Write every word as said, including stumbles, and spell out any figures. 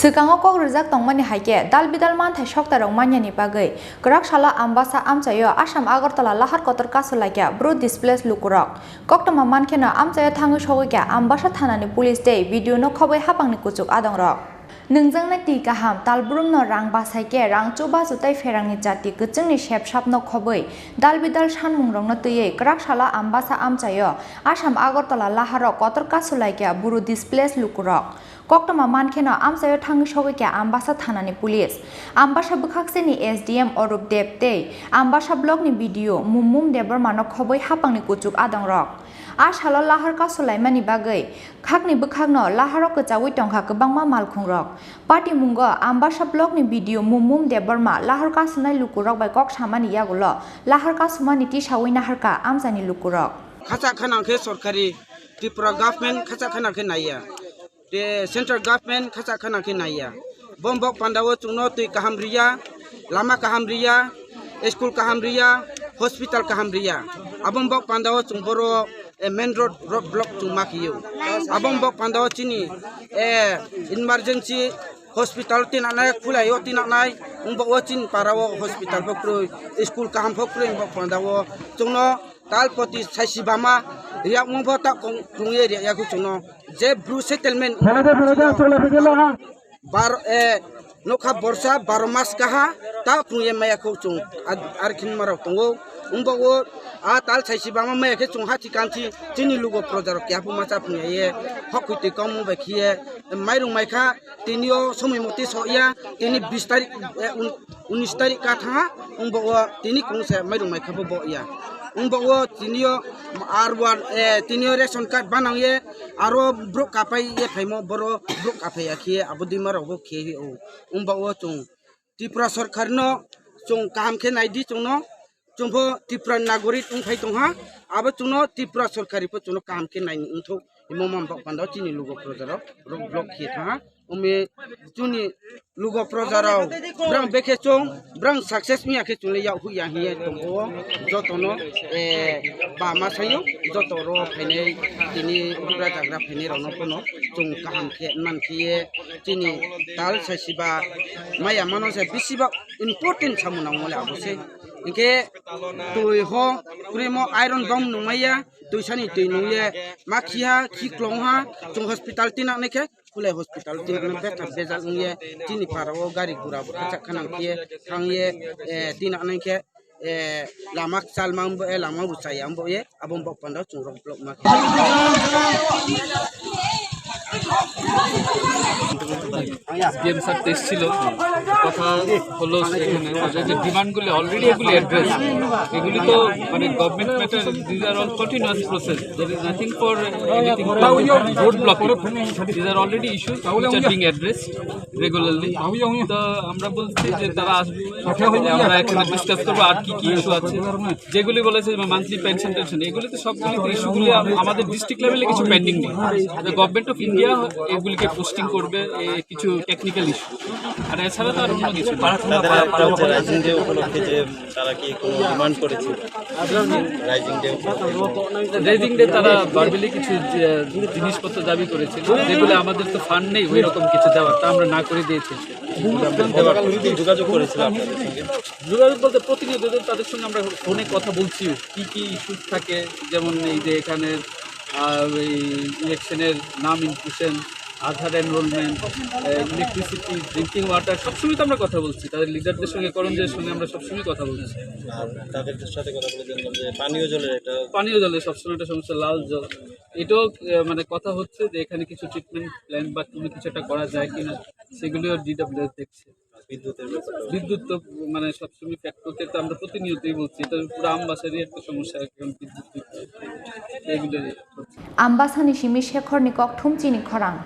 Swkango kok rijak tongmani hai khe dal bidal manthai soktairok manyani bagwi kwrak salo Ambasa amchaio Assam Agartala lahar kotor kasulaikha bru displaced lukurok. Koktwma mankheno amchaio thangwi sogwikha Ambasa thanani police tei B D O no khobwi hapangni kuchuk adongrok. Nwngjaknai twi kaham, talbrumno rang basaikhe rang chubachu tei pherangni chati kwchwngni sepsapno khobwi dal bidal sanmungrokno twiwi kwrak salo Ambasa amchaio Assam Agartala laharo kotor kasulaikha bru displaced lukurok. Koktwma mankheno amchaio thangwi sogwikha Ambasa thanani police. Ambasa bwkhakseni S D M Orup Deb tei Ambasa blockni B D O Mumum Debbarmano khobwi hapangni kuchuk adongrok. A salo lahar kasulaimani bagwi khakni bwkhakno laharo kwchaui tongkha kwbangma malkhungrok. Patimungo Ambasa blockni B D O Mumum Debbarma lahar kasunai lukurok bai kok samani yagulo lahar kasumani tisaui naharkha amchaini lukurok. Khacha khanang khe sorkari Tripura government khacha khanang khe naiya. Te central government khacha khana khe naiya. Bom bok pandao chwngno twi kaham riya, lama kaham riya, school kaham riya, hospital kaham riya. Abom bok pandao chwng boro, eh, main road, road block chwng ma khiyo. Abom bok pandao chini, eh, emergency hospital tinanai, khulaio tinanai, wng bok o chini parao hospital bo kroi, school kaham bo kroi, wng bok pandao chwngno tal poti saisi bama riya wng bo ta kong krungye riya yaku chwngno. Je bru settlement Phelai de, phelai de, chwla phi de la ha. Bar, eh, nokha borsa baro mas kaha ta pungye maya kho chung ar khin marok tongo. Umbo o a tal saisi bama maya khe chung ha chikan chi chini lugo projarok kya puma cha pungya ye hok kwi twi kong mung bai khiye mairung mai kha tini o somoi moti so ya tini bis tarik, eh, un-, unis tarik ka thanga umbo o tini kung se mairung mai kha bo bo ya. Umbo o tini o ar wan, eh, tini o ration card banang ye aro borok kapai ye phaimo boro borok kapai ya khe abo dima rok bo khe o. Umba o chung Tripura sorkar no chung kaham khe nai di chung no, chung pho Tripura nagorik wng phai tong ha, abo chung no Tripura sorkari pho chung no kaham khe nai wng thok imo mam bok panda chini lugo proja rok rok block khe tha ha. Umi chuni lugo proja rok brang bekhe chung brang success wngya khe chung le yak hu ya hiye tong o joto no, eh, ba ma sayo joto ro phainai tini ugra jagra phainai rok no pono chung kaham khe man khe ye chini tal saisi ba maya mano se bisi ba important samung nang mole abo se. Hinkhe twi ho krimo iron bom nung maya, twi sani twi nung ye ma khi ha, khi klong ha, chung hospital tinang nai khe, Khulai hospital tinang nai betha bejal wng ye, chini para o gari gura bo kachak khanang khe thang ye, eh, tinang nai khe, eh, lama chalma wng bo, eh, lama bo chaya wng bo ye, abo wng bok panda chung rok block ma khe. CM sir তো এসেছিল, কথা হলো সেখানে, ওদের যে ডিমান্ডগুলি অলরেডি এগুলি অ্যাড্রেস, এগুলি তো মানে government matter, these are all continuous process, there is nothing for anything to road block, these are already issues which are being addressed regularly. তো আমরা বলছি যে তারা আসবে, আমরা এখানে ডিসকাস করবো আর কি কি ইস্যু আছে, যেগুলি বলেছে মান্থলি পেনশন টেনশন, এগুলি তো সবগুলি ইস্যুগুলি আম-, আমাদের ডিস্ট্রিক্ট লেভেলে কিছু পেন্ডিং নেই। গভর্নমেন্ট অফ ইন্ডিয়া এগুলিকে পোস্টিং করবে, এ, কিছু টেকনিক্যাল ইস্যু, আর এছাড়া তো আর অন্য কিছু নেই। তাদের আরেকটা হচ্ছে রাইজিং ডে উপলক্ষে যে তারা কি কোনো ডিমান্ড করেছে রাইজিং ডে উপলক্ষে? রেজিং ডে তারা ভার্বালি কিছু যে জিনিসপত্র দাবি করেছিল, যেগুলো আমাদের তো ফান্ড নেই ওই রকম কিছু দেওয়ার, তা আমরা না করে দিয়েছি। যোগাযোগ করেছিল আপনাদের সঙ্গে? যোগাযোগ বলতে প্রতিনিয়ত তাদের সঙ্গে আমরা ফোনে কথা বলছি, কি কি ইস্যুস থাকে, যেমন এই যে এখানে, আহ, এই ইলেকশনের নাম ইনক্লুশন, আধার এনরোলমেন্ট, ইলেকট্রিসিটি, ড্রিঙ্কিং ওয়াটার, সবসময় তো আমরা কথা বলছি। তাদের লিডারদের সঙ্গে, করঞ্জয়ের সঙ্গে আমরা সবসময় কথা বলছি। আর তাদের সাথে কথা বলে জানলাম যে পানীয় জলের একটা পানীয় জলের সবসময় একটা সমস্যা, লাল জল। এটাও, আহ, মানে কথা হচ্ছে যে এখানে কিছু ট্রিটমেন্ট প্ল্যান্ট বা কোনো কিছু একটা করা যায় কিনা, সেগুলিও ডিডব্লিউএস দেখছে। বিদ্যুতের ব্যাপারে? বিদ্যুৎ তো মানে সবসময় কাট করতে তো আমরা প্রতিনিয়তই বলছি, এটা পুরো আমবাসারই একটা সমস্যা এখন বিদ্যুৎ বিল। এগুলো হচ্ছে। Ambasani simi Shekhorni kokthum chini khorang.